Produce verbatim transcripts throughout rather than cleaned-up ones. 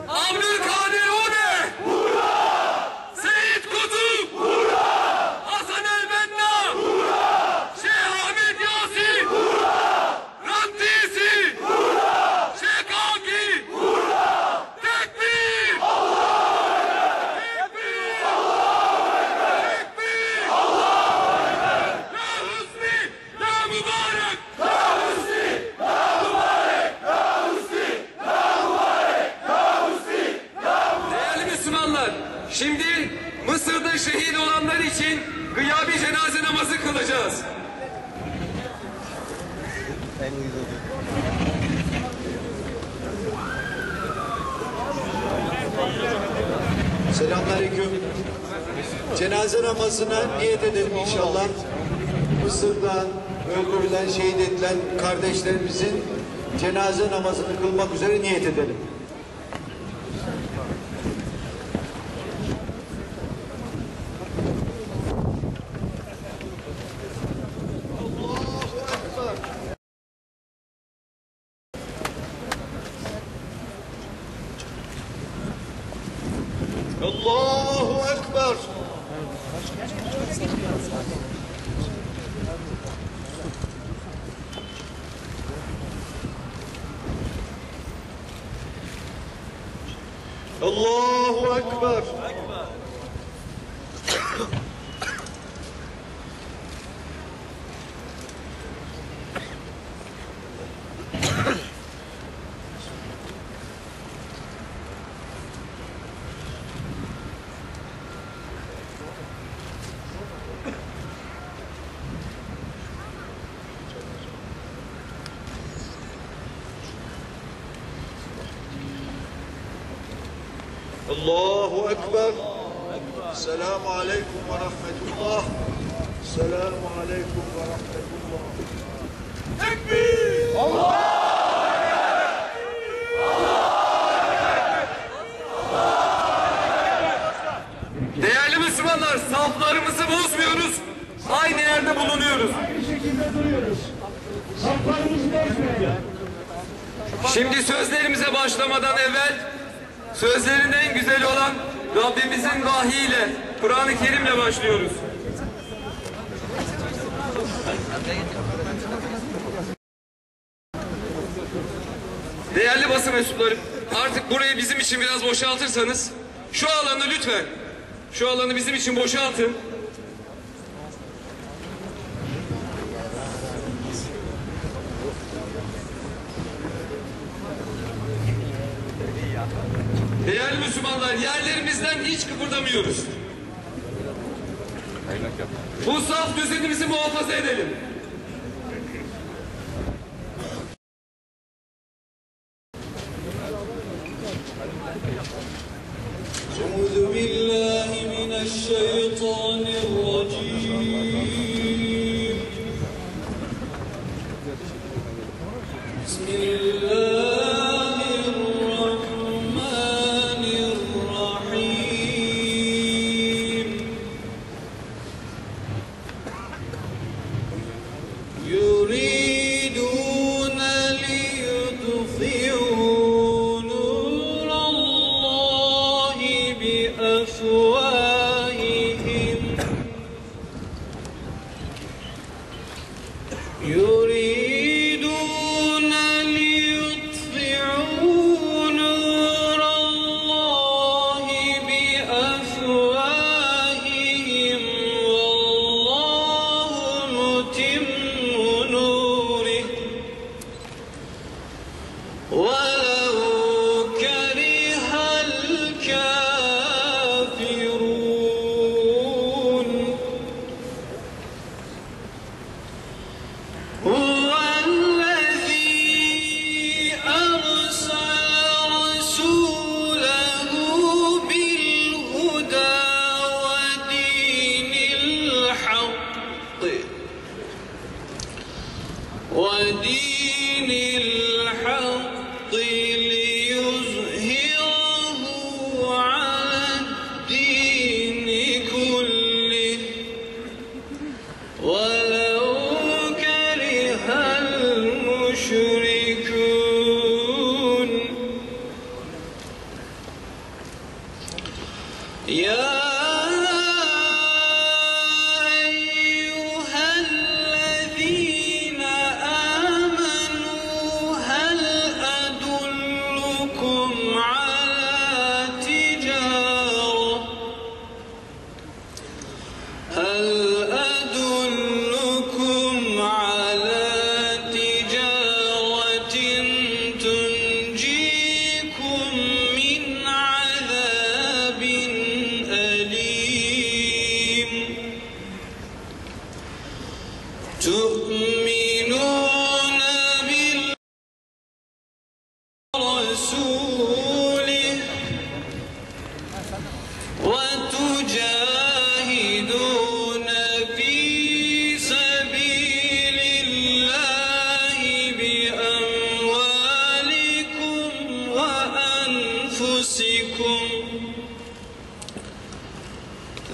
Abdülkadir Ömür! Hurra! Seyit Kutup! Hurra! Hasan el-Benna! Hurra! Şeyh Ahmet Yasin! Hurra! Rantisi! Hurra! Şekaki! Hurra! Tekbir! Allahu Ekber! Tekbir! Allahu Ekber! Tekbir! Allahu Ekber! Ya Hüsnü! Ya Hüsnü! Ya Mübarek! Ya Hüsnü! Ya Mübarek! Ya Hüsnü! Ya Mübarek! Değerli Müslümanlar, şimdi Mısır'da şehit olanlar için gıyabi cenaze namazı kılacağız. Selamünaleyküm. Cenaze namazına niyet edelim inşallah. Mısır'da öldürülen, şehit edilen kardeşlerimizin cenaze namazını kılmak üzere niyet edelim. Allahu Ekber. Allahu Ekber. Allahu Ekber. Selamu Aleyküm ve Rahmetullah. Selamu Aleyküm ve Rahmetullah. Tekbir! Değerli Müslümanlar, saflarımızı bozmuyoruz. Aynı yerde bulunuyoruz. Aynı şekilde duruyoruz. Saflarımızı bozmayalım. Şimdi sözlerimize başlamadan evvel sözlerin en güzeli olan Rabbimizin vahyiyle, Kur'an-ı Kerim'le başlıyoruz. Değerli basın mensupları, artık burayı bizim için biraz boşaltırsanız, şu alanı lütfen, şu alanı bizim için boşaltın. Değerli Müslümanlar, yerlerimizden hiç kıpırdamıyoruz. Bu saf düzenimizi muhafaza edelim. أعوذ بالله من الشيطان الرجيم. بسم الله الرحمن الرحيم. يريدون ليطفئوا نور الله بأفواههم يا أيها الذين آمنوا هل أدلكم على تجارة هل أدلكم على تجارة تنجيكم من عذاب أليم تؤمنون بالله ورسوله وتجاهدون في سبيل الله بأموالكم وأنفسكم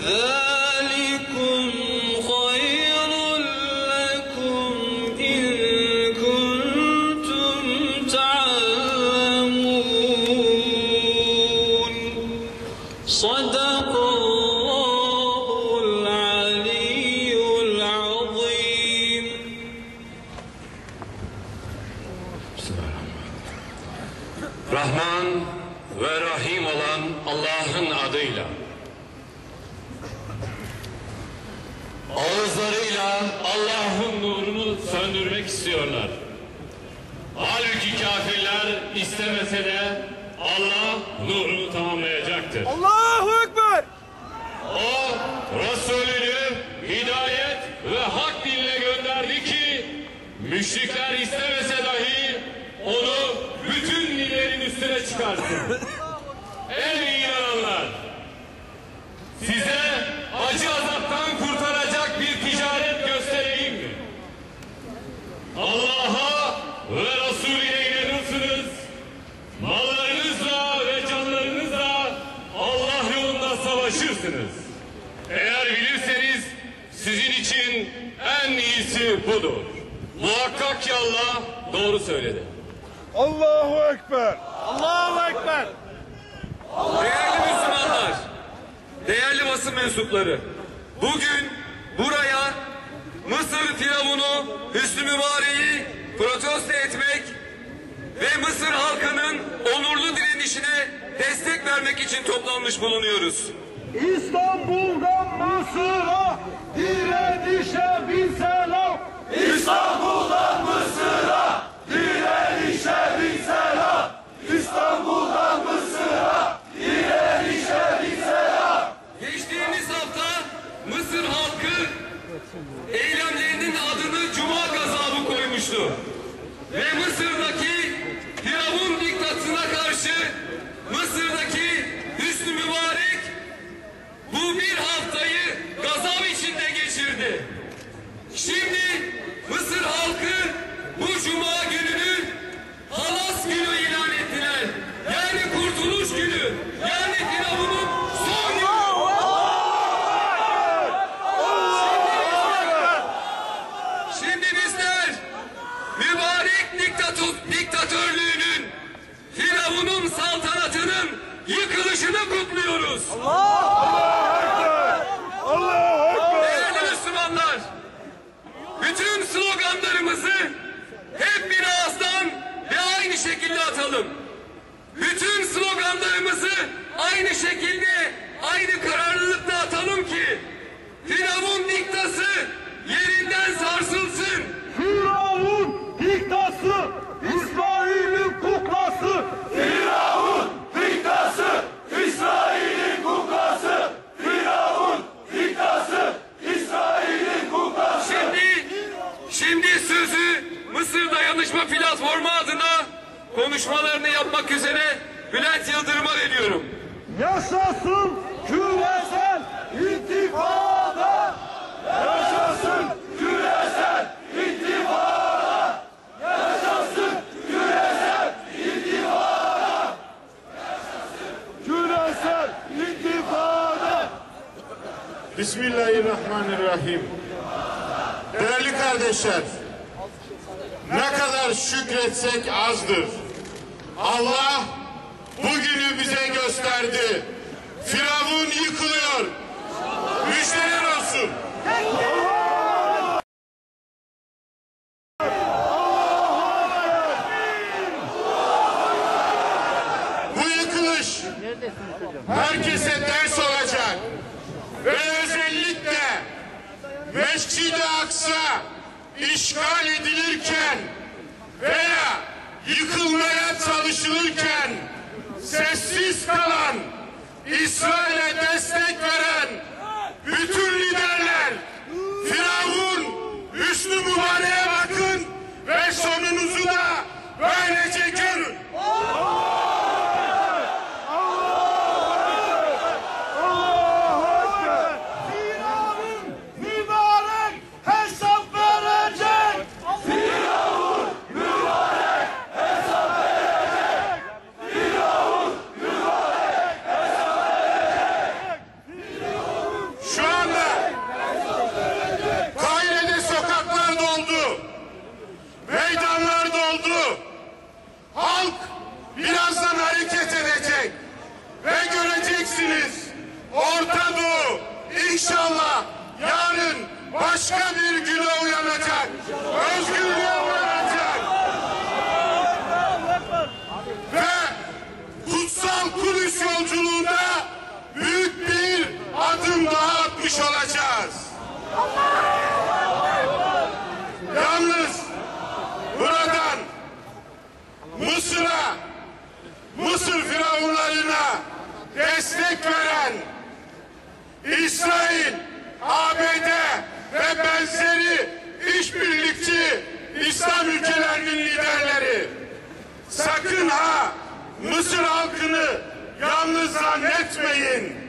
ذلكم خير لكم إن كنتم تعلمون. صدق الله العلي العظيم. Rahman ve Rahim olan Allah'ın adıyla. Ağızlarıyla Allah'ın nurunu söndürmek istiyorlar. Halbuki kafirler istemese de Allah nurunu tamamlayacaktır. Allahu Ekber! O, Resulünü hidayet ve hak dinle gönderdi ki, müşrikler istemese dahi onu bütün dillerin üstüne çıkarsın. Ey inananlar! Size acı azaptan kurtaracak bir ticaret göstereyim mi? Allah'a ve Resulüne inanırsınız, mallarınızla ve canlarınızla Allah yolunda savaşırsınız. Eğer bilirseniz sizin için en iyisi budur. Muhakkak ki Allah doğru söyledi. Allahu Ekber! Allahu Ekber! Değerli Müslümanlar, değerli basın mensupları, bugün buraya Mısır Firavunu Hüsnü Mübarek'i protesto etmek ve Mısır halkının onurlu direnişine destek vermek için toplanmış bulunuyoruz. İstanbul'dan Mısır'a direnişe bir selam. İstanbul'dan Mısır'a direnişe bir selam. İstanbul'dan Mısır'a direnişe bir selam. Geçtiğimiz hafta Mısır halkı eylemlerinin adını Cuma gazabı koymuştu. Ve Mısır'daki Firavun diktatına karşı Mısır'daki Hüsnü Mübarek bu bir haftayı gazap içinde geçirdi. Şimdi Mısır halkı bu cuma gününü halas günü ilan ettiler. Yani kurtuluş günü. Yani Firavun'un son günü. Şimdi bizler mübarek diktato- diktatörlüğünün Firavun'un saltanatının yıkılışını kutluyoruz. Allahu Ekber! Allahu Ekber! Değerli Müslümanlar, bütün sloganlarımızı hep bir ağızdan ve aynı şekilde atalım. Bütün sloganlarımızı aynı şekilde, aynı kararlılıkta atalım ki Firavun diktası yerinden sarsılsın. Firavun diktası İsrail'in kuklası. Firavun diktası İsrail'in kuklası. Firavun diktası İsrail'in kuklası. Şimdi, şimdi sözü Mısır Dayanışma Platformu adına konuşmalarını yapmak üzere Bülent Yıldırım'a veriyorum. Yaşasın küresel intifada! Yaşasın küresel intifada! Yaşasın küresel intifada! Küresel intifada! Bismillahirrahmanirrahim. Değerli kardeşler, ne kadar şükretsek azdır. Allah bugünü bize gösterdi. Firavun yıkılıyor. Müjdeler olsun. Bu yıkılış herkese ders olacak ve özellikle Mescid-i Aksa işgal edilirken veya yıkılmaya çalışılırken sessiz kalan, İsrail'e destek veren bütün liderler, Firavun Hüsnü Mübarek'e bakın ve sonunuzu da böylece görün. Hesap verecek! Şu anda Kahire'de sokaklar doldu, meydanlar doldu. Halk birazdan hareket edecek ve göreceksiniz, Orta Doğu inşallah yarın başka bir güne uyanacak, özgürlüğe uyanacak ve kutsal Kudüs yolculuğunda büyük bir adım daha atmış olacağız. Yalnız buradan Mısır'a, Mısır firavunlarına destek veren İsrail, A B D ve benzeri işbirlikçi İslam ülkelerinin liderleri, sakın ha Mısır halkını yalnız zannetmeyin.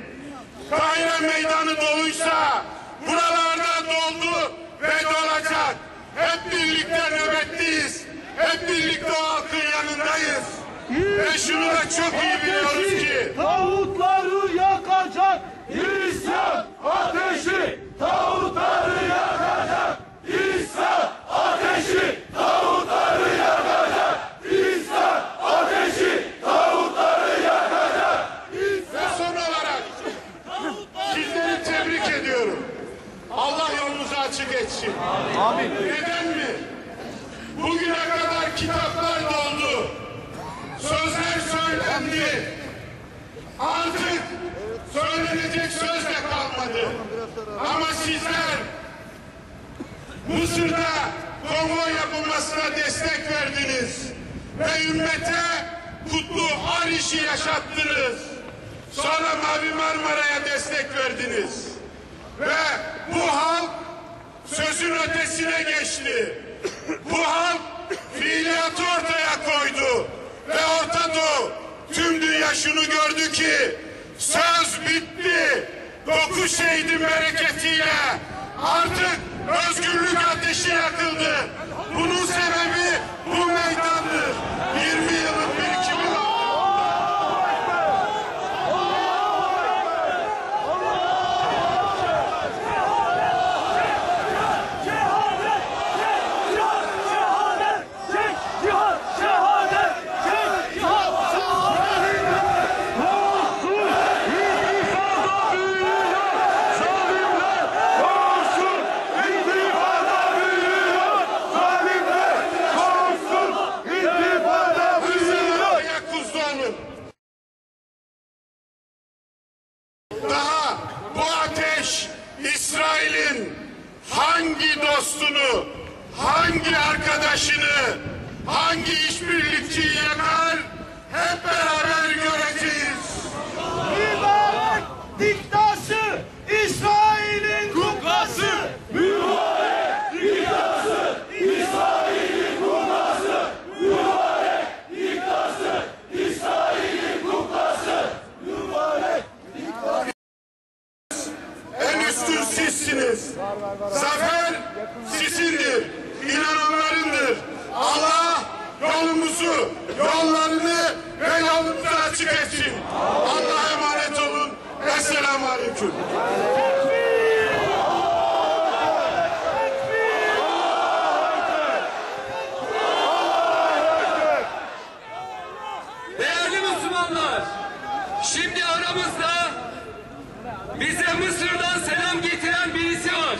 Kahire meydanı doluysa buralarda doldu ve dolacak. Hep birlikte nöbetteyiz. Hep birlikte o halkın yanındayız. Ve şunu da çok iyi biliyoruz ki tağutları yakacak. İsyan ateşi tağutları yakacak. İsyan ateşi tağutları yakacak. İsyan ateşi tağutları yakacak. Ve son olarak sizleri tebrik ediyorum. Allah yolunuzu açık etsin. Amin. Neden mi? Bugüne kadar kitaplar doldu. Sözler söylendi. Artık söylenecek söz de kalmadı. Ama sizler Mısır'da konvoy yapılmasına destek verdiniz ve ümmete kutlu arişi yaşattınız. Sonra Mavi Marmara'ya destek verdiniz. Ve bu halk sözün ötesine geçti. Bu halk fiiliyatı ortaya koydu. Ve Orta Doğu, tüm dünya şunu gördü ki söz bitti. Dokuz şehidin bereketiyle artık özgürlük ateşi yakıldı. Bunun sebebi bu meydandır. Yirmi yılın birikimi. Daha bu ateş İsrail'in hangi dostunu, hangi arkadaşını, hangi işbirlikçiyi yakar, hep beraber göreceğiz. Mübarek diktası, İsrail'in kuklası. Mübarek diktası, İsrail'in kuklası. Mübarek diktası, İsrail'in kuklası. Mübarek diktası. En üstün sizsiniz. Zafer sizindir. İnananlarındır. Allah yolumuzu, yollarını ve yolumuzu açık etsin. Allah'a emanet olun. Esselamu Aleyküm. Değerli Müslümanlar, şimdi aramızda Bize Mısır'dan selam getiren birisi var.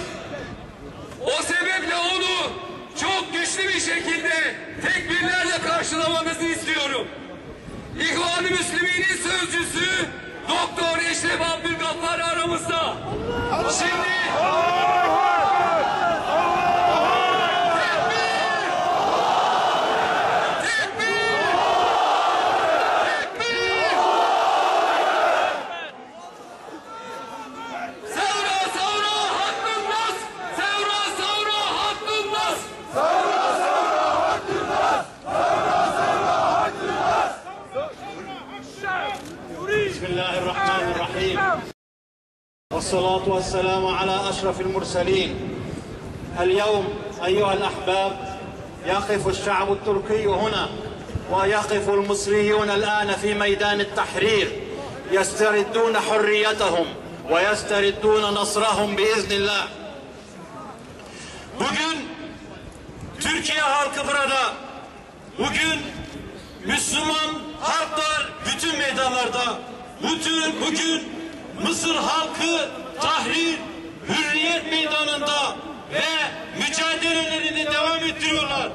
O sebeple onu çok güçlü bir şekilde tekbirlerle karşılamanızı istiyorum. İhvan-ı Müslümin'in sözcüsü Doktor Eşref Abdülgaffar aramızda. Şimdi tekbir! Tekbir! Tekbir! ثورة، ثورة، حق النصر! ثورة، ثورة، حق النصر! بسم الله الرحمن الرحيم. والصلاة والسلام على أشرف المرسلين. اليوم أيها الأحباب، يقف الشعب التركي هنا، ويقف المصريون الآن في ميدان التحرير، يستردون حريتهم ويستردون نصرهم بإذن الله. Bugün Türkiye halkı burada. Bugün Müslüman halklar bütün meydanlarda. Bütün, bugün Mısır halkı tahrir, hürriyet meydanında ve mücadelelerini devam ettiriyorlar.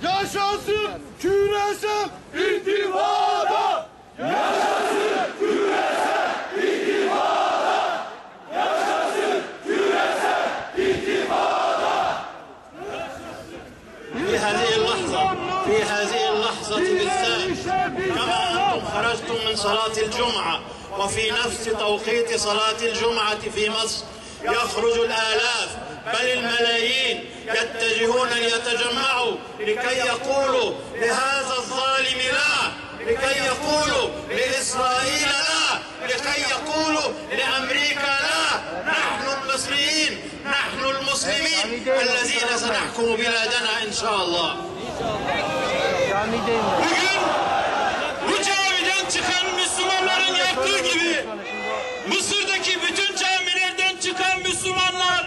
Yaşasın küresel intifada! Yaşasın küresel intifada! Yaşasın küresel intifada! في هذه اللحظة، في هذه اللحظة بالذات، كما أنتم خرجتم من صلاة الجمعة، وفي نفس توقيت صلاة الجمعة في مصر، يخرج الآلاف بل الملايين يتجهون ليتجمعوا لكي يقولوا لهذا الظالم لا، لكي يقولوا لإسرائيل لا، لكي يقولوا لأمريكا لا. نحن المصريين، نحن المسلمين الذين سنحكم بلادنا إن شاء الله. Bugün bu camiden çıkan Müslümanların yaptığı gibi Mısır'daki bütün camilerden çıkan Müslümanlar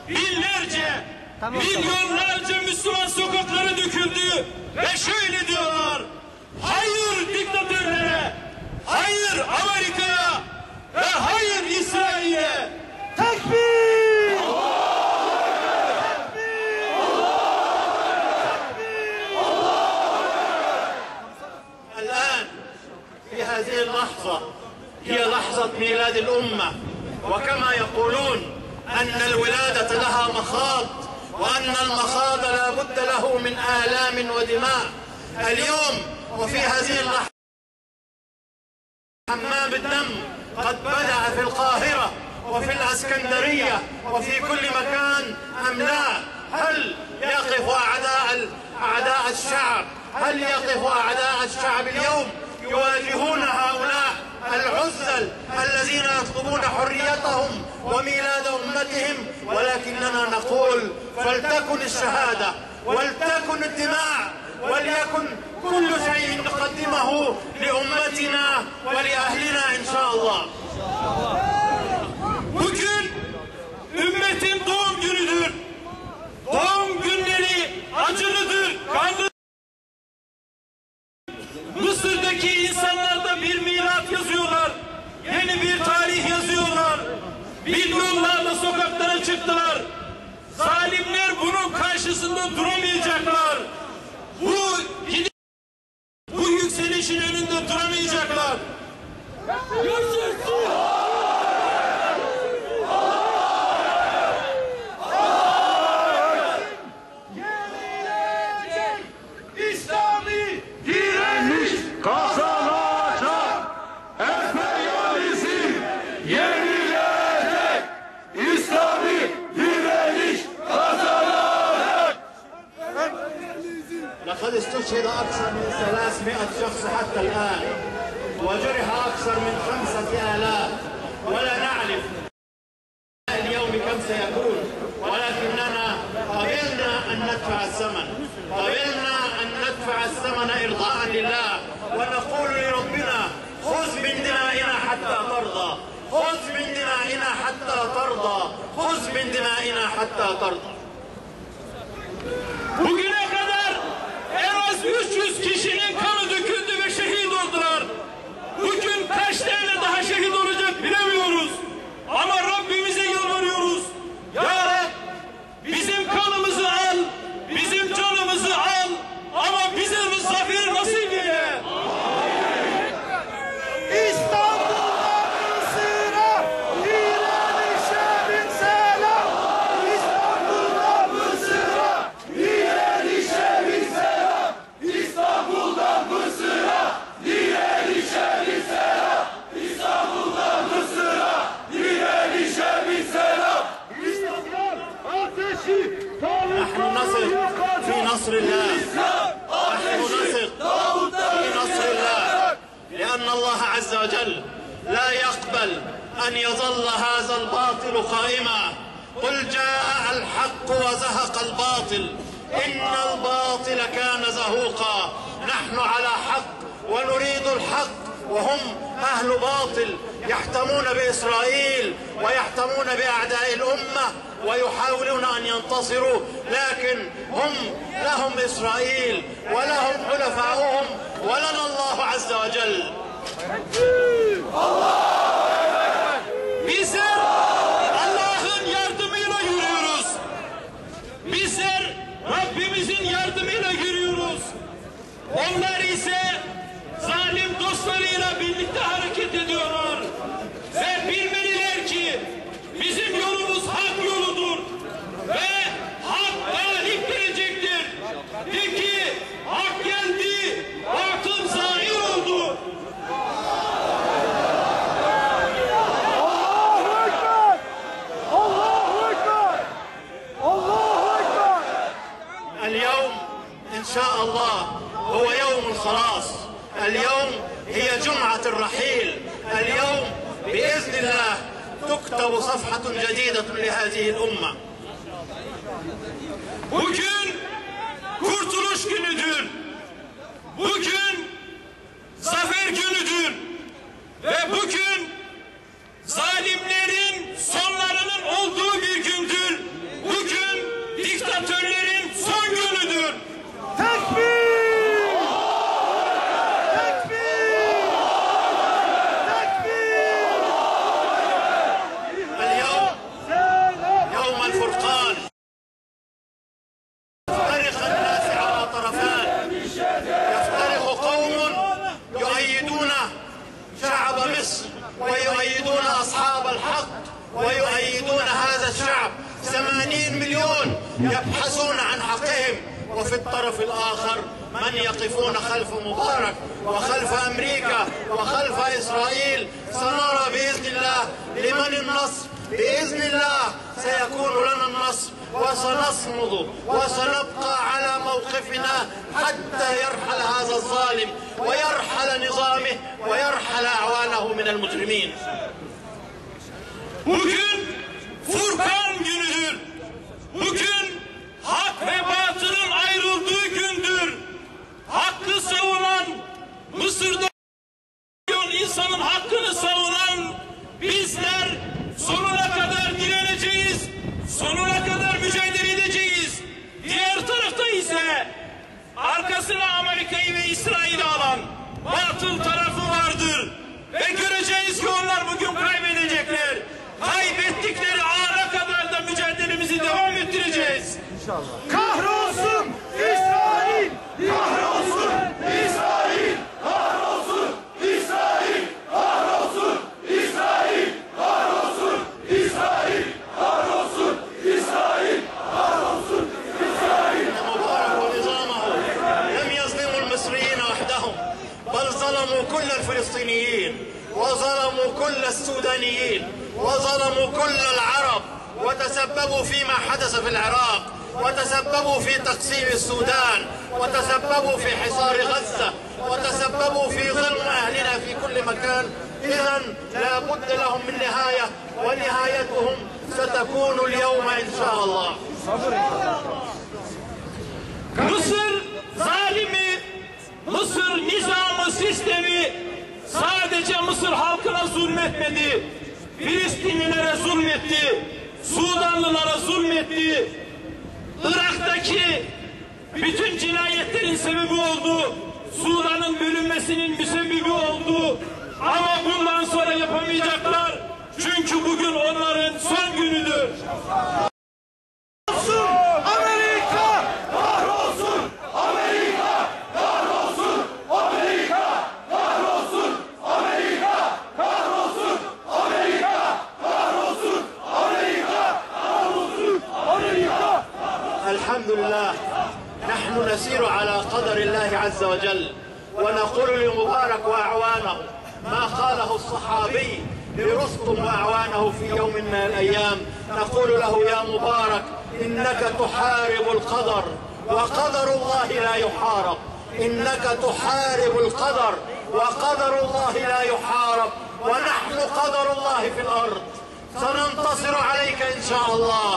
binlerce, milyonlarca Müslüman sokaklara döküldü ve şöyle diyorlar: Hayır diktatörlere, hayır Amerika'ya ve hayır İsrail'e. Tekbir! الآن في هذه اللحظة هي لحظة ميلاد الأمة، وكما يقولون أن الولادة لها مخاض، وأن المخاض لا بد له من آلام ودماء. اليوم وفي هذه اللحظة حمام الدم قد بدأ في القاهرة وفي الإسكندرية وفي كل مكان أم لا؟ هل يقف أعداء ال-، أعداء الشعب، هل يقف أعداء الشعب اليوم يواجهون هؤلاء العزل الذين يطلبون حريتهم وميلاد أمتهم؟ ولكننا نقول: فلتكن الشهادة، ولتكن الدماء، وليكن كل شيء نقدمه لأمتنا ولأهلنا إن شاء الله. Bugün ümmetin doğum günüdür. Doğum günleri acılıdır, kanlı. Mısır'daki insanlar da bir milat yazıyorlar. Yeni bir tarih yazıyorlar. Milyonlarla sokaklara çıktılar. Zalimler bunun karşısında duramayacaklar. Bu, bu yükselişin önünde duramayacaklar. Yenilecek! İslami direniş kazanacak! Emperyalizm yenilecek! İslami direniş kazanacak! لقد استشهد أكثر من ثلاثمائة شخص حتى الآن، وجرح أكثر من خمسة آلاف، ولا نعرف اليوم كم سيكون، ولكننا قبلنا أن ندفع الثمن، قبلنا أن ندفع الثمن إرضاء لله، ونقول لربنا: خذ من دمائنا حتى ترضى، خذ من دمائنا حتى ترضى، خذ من دمائنا حتى ترضى. Bugüne kadar en az üç yüz kişinin kanı döküldü ve şehit oldular. Bugün kaç tane daha şehit olacak bilemiyoruz. الله عز وجل لا يقبل أن يظل هذا الباطل قائما. قل جاء الحق وزهق الباطل إن الباطل كان زهوقا. نحن على حق ونريد الحق، وهم أهل باطل يحتمون بإسرائيل ويحتمون بأعداء الأمة ويحاولون أن ينتصروا، لكن هم لهم إسرائيل ولهم حلفاؤهم ولنا الله عز وجل. Bizler Allah'ın yardımıyla yürüyoruz. Bizler Rabbimizin yardımıyla yürüyoruz. Onlar ise zalim dostlarıyla birlikte hareket ediyorlar. Ve bilmeliler ki bizim yolumuz hak yoludur. Ve hak galip gelecektir. De ki hak geldi, batıl zail oldu. Allahu Ekber! Allahu Ekber! Allahu Ekber! اليوم إن شاء الله هو يوم الخلاص. اليوم هي جمعة الرحيل. اليوم بإذن الله تكتب صفحة جديدة لهذه الأمة. Bugün kurtuluş günüdür. Bugün zafer günüdür. Ve bugün zalimlerin sonlarının olduğu bir gündür. Bugün diktatörlerin son günüdür. Tekbir! Tekbir! Tekbir! اليوم يوم الفرقان. يفترق الناس على طرفان. يفترق قوم يؤيدون شعب مصر ويؤيدون أصحاب الحق ويؤيدون هذا الشعب. ثمانين مليون يبحثون عن حقهم، وفي الطرف الآخر من يقفون خلف مبارك وخلف أمريكا وخلف إسرائيل. سنرى بإذن الله لمن النصر. بإذن الله سيكون لنا النصر، وسنصمد وسنبقى على موقفنا حتى يرحل هذا الظالم ويرحل نظامه ويرحل أعوانه من المجرمين. Bugün Furkan günüdür. Bugün hak ve batılın ayrıldığı gündür. Hakkı savunan, Mısır'da insanın hakkını savunan bizler sonuna kadar direneceğiz, sonuna kadar mücadele edeceğiz. Diğer tarafta ise arkasına Amerika'yı ve İsrail'i alan batıl tarafı vardır. Ve göreceğiz ki onlar bugün kaybedecekler. Kaybettikleri ana kadar da mücadelemizi devam ettireceğiz. Kahrolsun İsrail! Kahrolsun İsrail! Kahrolsun İsrail! Kahrolsun İsrail! Kahrolsun İsrail! Kahrolsun İsrail! Kahrolsun İsrail! مبارك ونظامه لم يظلموا المصريين وحدهم، بل ظلموا كل الفلسطينيين، وظلموا كل السودانيين، وظلموا كل العرب، وتسببوا فيما حدث في العراق، وتسببوا في تقسيم السودان، وتسببوا في حصار غزة، وتسببوا في ظلم أهلنا في كل مكان. إذن لا بد لهم من نهاية، ونهايتهم ستكون اليوم إن شاء الله. Mısır zalimi, Mısır nizamı, sistemi sadece Mısır halkına zulmetmedi. Filistinlilere zulmetti. Sudanlılara zulmetti. Irak'taki bütün cinayetlerin sebebi oldu. Sudan'ın bölünmesinin bir sebebi oldu. Ama bundan sonra yapamayacaklar. Çünkü bugün onların son günüdür. Amerika! Kahrolsun! Amerika! Kahrolsun! Amerika! Kahrolsun! Amerika! Kahrolsun! Amerika! Kahrolsun! Amerika! Kahrolsun! Amerika! الحمد لله. نحن نسير على قدر الله عز وجل، ونقول لمبارك وأعوانه ما قاله الصحابي لرستم وأعوانه في يوم من الأيام، نقول له: يا مبارك، إنك تحارب القدر، وقدر الله لا يحارب. إنك تحارب القدر، وقدر الله لا يحارب، ونحن قدر الله في الأرض. سننتصر عليك إن شاء الله.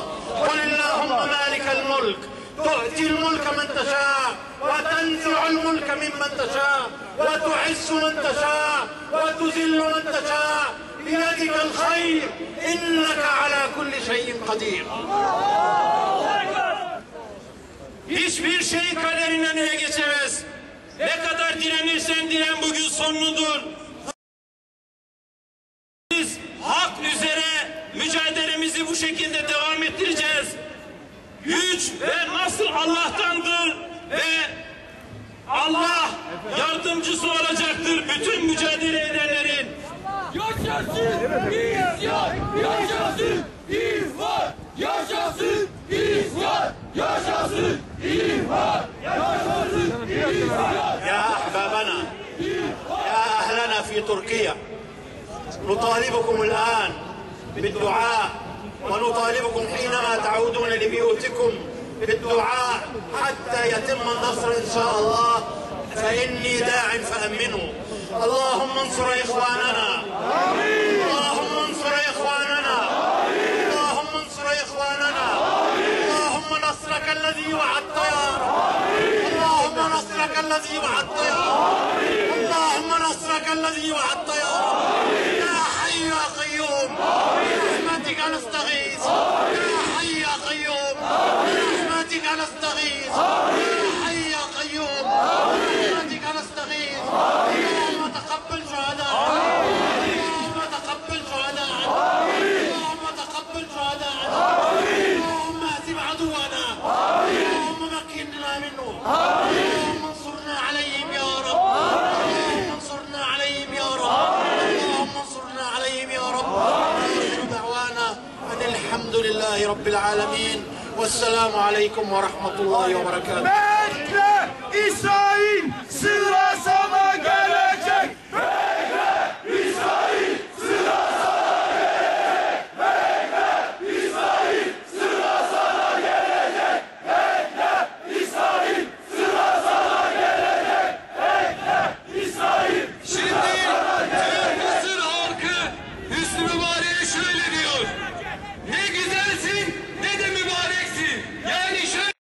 قل اللهم مالك الملك، تؤتي الملك من تشاء، وتنزع الملك ممن تشاء، وتعز من تشاء، وتذل من تشاء، بيدك الخير، إنك على كل شيء قدير. Hiçbir şey kaderinden öne geçemez. Ne kadar direnirsen diren, bugün sonunudur. Biz hak üzere mücadelemizi bu şekilde devam ettireceğiz. Güç ve nasıl Allah'tandır ve Allah yardımcısı olacaktır bütün mücadele edenlerin. Yaşasın isyan! Yaşasın ihvan! Yaşasın isyan! Yaşasın ihvan! Yaşasın isyan! يا أحبابنا، يا أهلنا في تركيا، نطالبكم الآن بالدعاء، ونطالبكم حينما تعودون لبيوتكم بالدعاء حتى يتم النصر إن شاء الله، فإني داع فأمنوا. اللهم انصر إخواننا. اللهم انصر إخواننا. اللهم انصر إخواننا. اللهم نصرك الذي وعدت يا رب. اللهم نصرك الذي وعدت يا رب. اللهم نصرك الذي وعدت يا رب. يا حي يا قيوم، برحمتك نستغيث. يا حي يا قيوم، برحمتك نستغيث. يا حي يا قيوم، برحمتك نستغيث. اللهم تقبل شهداءنا. اللهم تقبل شهداءنا. اللهم تقبل شهداءنا. اللهم اهزم عدونا. اللهم مكننا منه. اللهم انصرنا عليهم يا رب. اللهم انصرنا عليهم يا رب. اللهم انصرنا عليهم يا رب. وآخر دعوانا أن الحمد لله رب العالمين. والسلام عليكم ورحمة الله وبركاته. Bekle, İsrail, sıra sana gelecek. Şimdi Türk Mısır halkı Hüsnü Mübarek'e şöyle diyor: Ne güzelsin, ne de mübareksin. Yani şöyle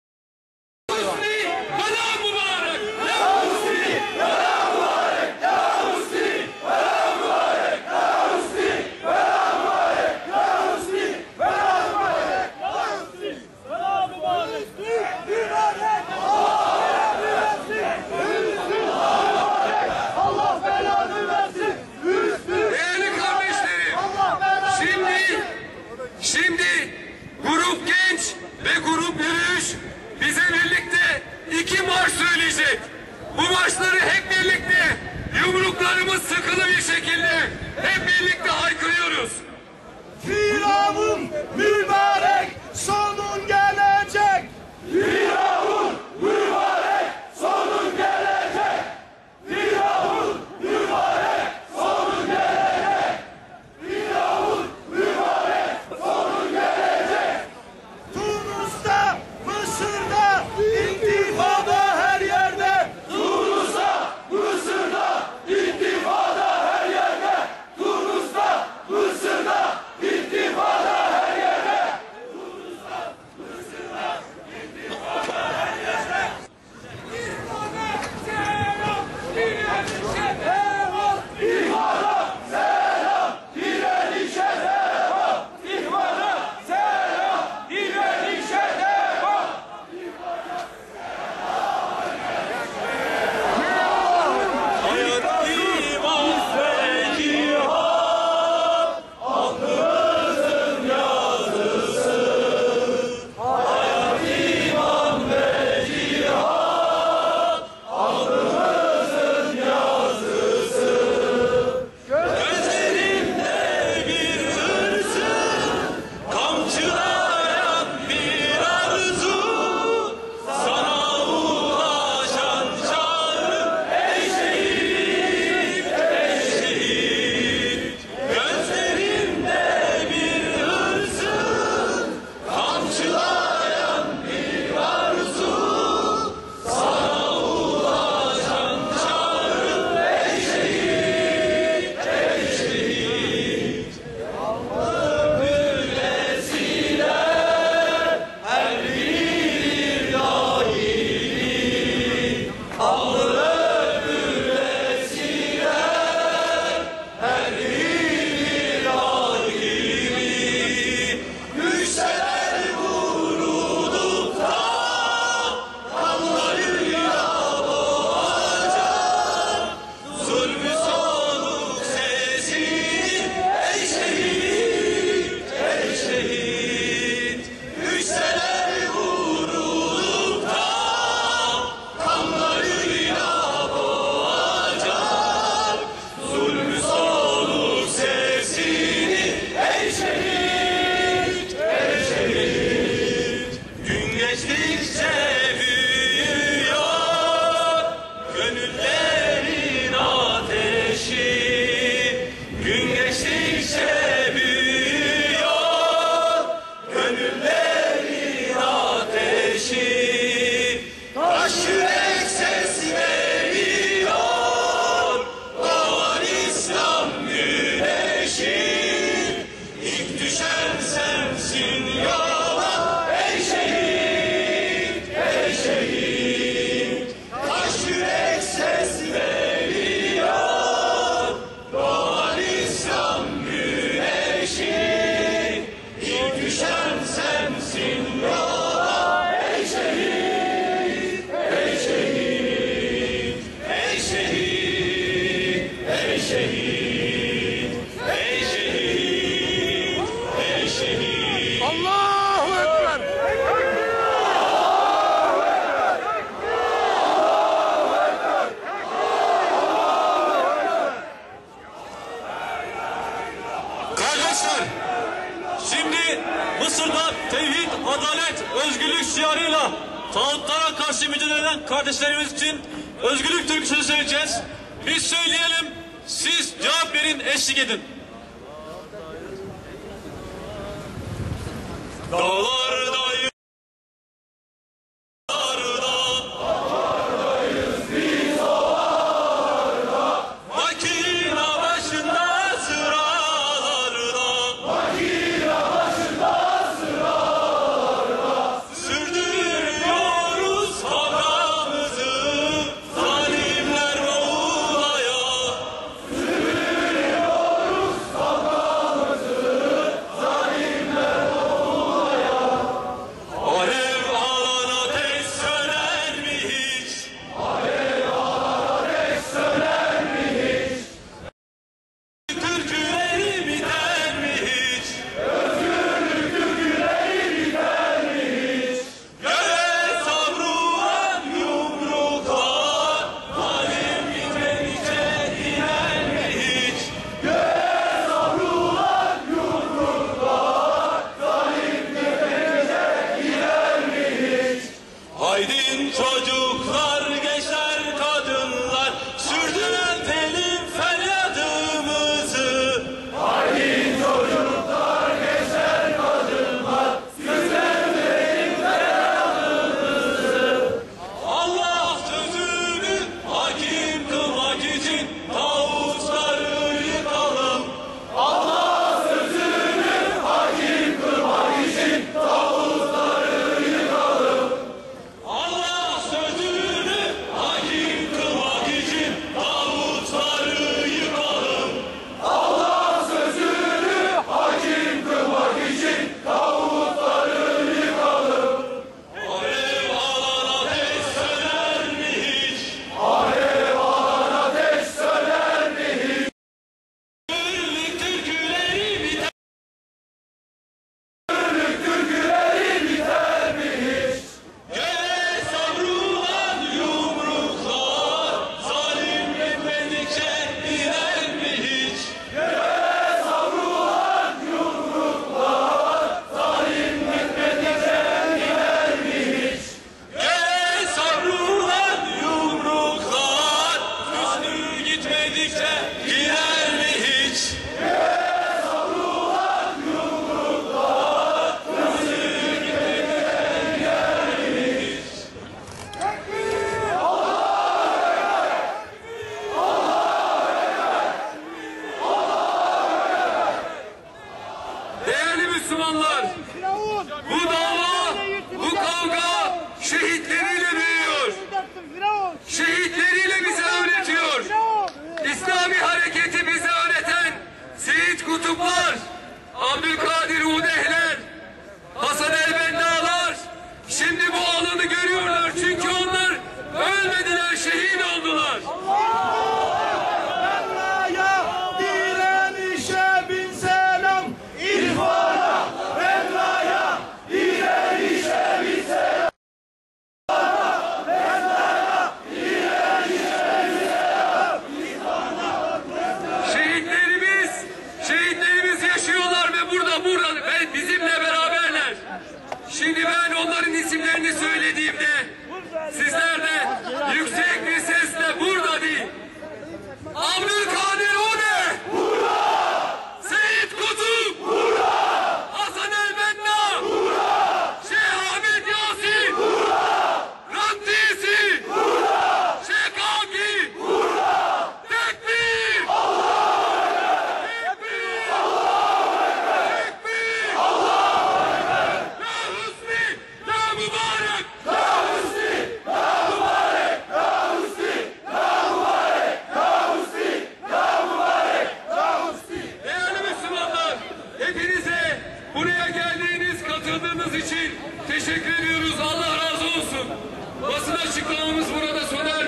Şimdi Mısır'da tevhid, adalet, özgürlük şiarıyla tağutlara karşı mücadele eden kardeşlerimiz için özgürlük türküsünü söyleyeceğiz. Biz söyleyelim, siz cevap verin, eşlik edin. Dağlarda Makina başında sıralarda, makina başında sıralarda sürdürüyoruz kavgamızı, zalimler boğulaya. Sürdürüyoruz kavgamızı, zalimler boğulaya. Alev alan ateş söner mi hiç? Türküleri biter mi hiç? Özgürlük türküleri biter mi hiç? Göğe savrulan yumruklar, zalim gitmedikçe iner mi hiç? Göğe savrulan yumruklar, zalim gitmedikçe iner mi hiç? Haydin çocuklar, gençler, kadınlar, sürdürtelim feryadımızı. Haydin çocuklar, gençler, kadınlar, sürdürtelim feryadımızı. Allah sözünü hakim kılmak için tağutları yıkalım. Allah sözünü hakim kılmak için tağutları yıkalım. Allah sözünü hakim kılmak için tağutları yıkalım. Allah sözünü hakim kılmak için tağutları yıkalım. Alev alan ateş söner mi hiç? Alev alan ateş söner mi hiç? Türküleri biter. Türküleri biter mi hiç? Göğe savrulan yumruklar, zalim gitmedikçe iner mi hiç? Göğe savrulan yumruklar, zalim gitmedikçe iner mi hiç? Göğe savrulan yumruklar, hüsnü gitmedikçe gider mi hiç? Göğe savrulan yumruklar, hüsnü gitmedikçe gider mi hiç? Tekbir! Allahu Ekber! Allahu Ekber! Allahu Ekber! Değerli Müslümanlar, bu dava, bu kavga şehitleriyle büyüyor. Şehitleriyle bize öğretiyor. İslami hareketi bize öğreten Seyit Kutuplar, Abdülkadir Udehler, Hasan el-Benna'lar şimdi bu alanı görüyorlar. Çünkü onlar ölmediler, şehit oldular. Benna'ya, direnişe bin selam, İhvan'a, Benna'ya, direnişe bin selam. Şehitlerimiz, şehitlerimiz yaşıyorlar ve burada, burada ve bizimle beraberler. Şimdi ben onların isimlerini söylediğimde sizler de yüksek bir sesle "Burada!" deyin. Abdülkadir Öde! Burada! Seyit Kutup! Burada! Hasan el-Benna! Burada! Şeyh Ahmet Yasin! Burada! Rantisi! Burada! Şekaki! Burada! Tekbir! Allahu Ekber! Tekbir! Allahu Ekber! Tekbir! Allahu Ekber! La Hüsni! La Mübarek! La Hüsni! La Mübarek! La Hüsni! La Mübarek! La Hüsni! La Mübarek! La Hüsni! Değerli Müslümanlar, hepinize buraya geldiğiniz, katıldığınız için teşekkür ediyoruz. Allah razı olsun. Basın açıklamamız burada sona erdi.